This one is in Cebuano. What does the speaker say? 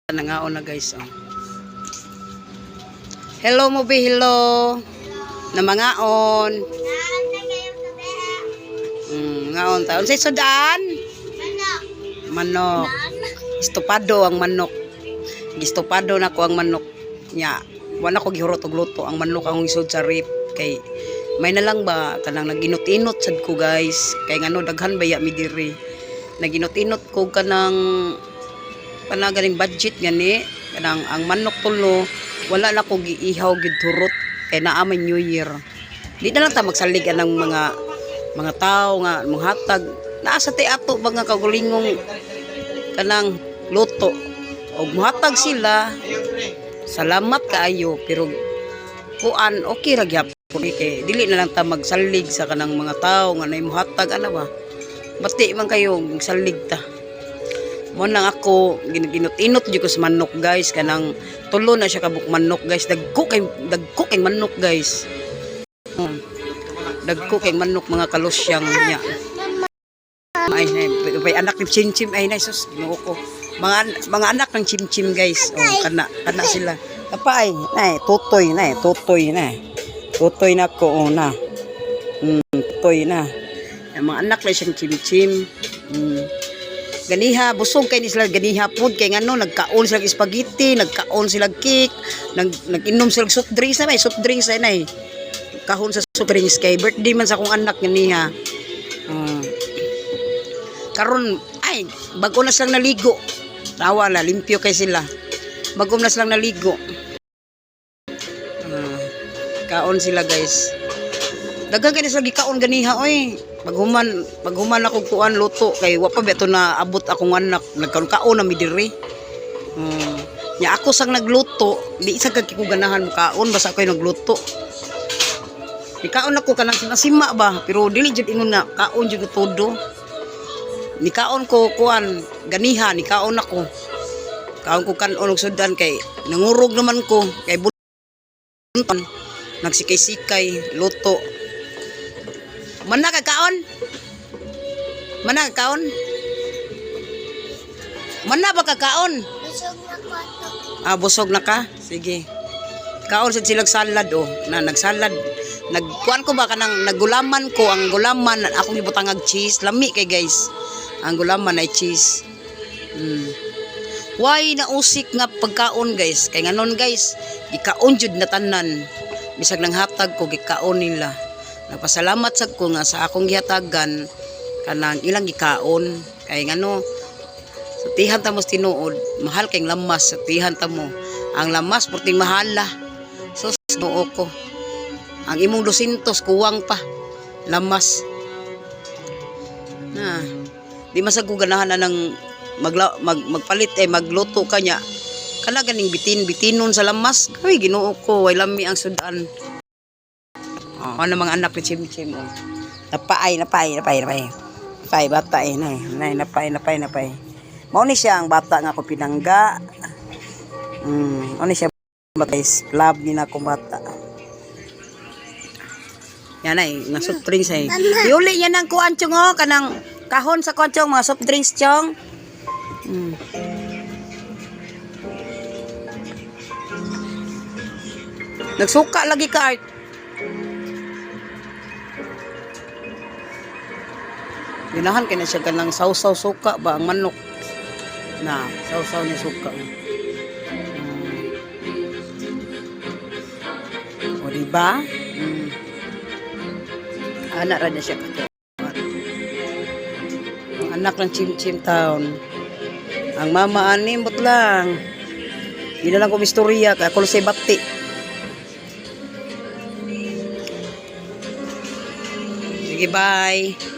Nangaon na, guys, oh. Hello mo be, hello. Namangaon. Ngaon ta. Unsay sudan? Manok. Estopado ang manok. Gistopado na ko ang manok. Nya, wala ko gihurot og luto ang manok ang isod sa ref kay may na lang ba kanang naginot-inot sad ko, guys, kay ngano daghan ba ya mi diri. Naginot-inot ko kanang panagaling budget gani kanang ang manok tulo wala na ko giihaw, gid hurot kay naa may New Year. Di na lang ta magsalig anang mga tao nga manghatag. Naa sa ti ato ba nga kagulingong kanang luto og muhatag sila, salamat kaayo, pero kuan, okay ra gyapon kay dili na lang ta magsalig sa kanang mga tao nga nay muhatag ana ba. Bati man kayo salig ta mo nang ako ginot-inot jud ko sa manok, guys. Kanang tulo na siya kabuk manok, guys. Dagko kay manok, guys. Dagko kay manok, mga kalusyang niya. Ay, ay, ay, anak ni Chimchim ay nay, sus, Ginoo ko. Mga anak ng Chimchim, guys. Oh, kana kana sila. Napay, nay, tutoy nay, tutoy na. Tutoy na ko, oh, na. Tutoy na. Ang mga anak lang siyang Chimchim. Ganiha, busog kay ni sila ganiha food kay ngano nagkaon sila og spaghetti, nagkaon sila cake, nag-inom sila og soft drinks na, may soft drinks ay nay. Kahon sa soft drinks kay birthday man sa akong anak ganiha. Karon ay bago na silang naligo. Tawa la, limpyo kay sila. Bago na silang naligo. Ah, kaon sila, guys. Daghan kay sila gikaon ganiha oy. Paghuman ako kuan luto kay wa pa ba to na abot akong anak, nagkaon kaon na mi diri. Nya ako sang nagluto, di isa ka ko ganahan mo kaon basta ako'y nagluto. Nikaon ako kanang sinasima ba, pero dili jud ingon nga kaon jud ko todo. Nikaon ko kuan ganiha, nikaon ako. Kaon ko kanon og sudan kay nangurog naman ko kay bunton nagsikay-sikay luto. Mana ka kaon? Mana ka kaon? Mana ba ka kaon? Busog na ko ato. Ah, busog na ka? Sige. Kaon sad silang salad oh. Na nagsalad. Nagkuan ko ba kanang naggulaman ko, ang gulaman akong gibutangag cheese, lami kay, guys. Ang gulaman ay cheese. Why na usik nga pagkaon, guys? Kay nganon, guys, gikaon jud na tanan. Bisag nang hatag ko, gikaon nila. Nagpasalamat sad ko nga sa akong gihatagan kanang ilang gikaon. Kay ngano sa tihan ta mo sa tinuod, mahal kay lamas sa tihan ta mo. Ang lamas perting mahala. Sus, noo ko. Ang imong 200 kuwang pa. Lamas. Na. Di masag ko ganahan na ng magpalit eh magluto ka niya. Kana ganing bitin bitinon sa lamas. Ay, Ginoo ko, way lami ang sudan. Oh, ano mga anak ni Chim Chim oh. Napaay, napaay, napaay, napaay. Napaay bata eh, nay, nay, napay, napay, napay. Mao ni siya ang bata nga ako pinangga. Mao ni siya, guys. Love ni na akong bata. Yan ay, mga soft drinks ay. Iuli yan ang kuan, chong, oh, kanang kahon sa kuan, chong, mga soft drinks, chong. Nagsuka lagi ka, Art. Ginahan kay na siya kanang sausaw suka ba ang manok. Na, sausaw niya suka. O, di ba? Anak ra na siya katuwa. Ang anak ng Chim Chim Town. Ang mama animot lang. Di na lang ko istorya kay ako say bati. Sige, bye.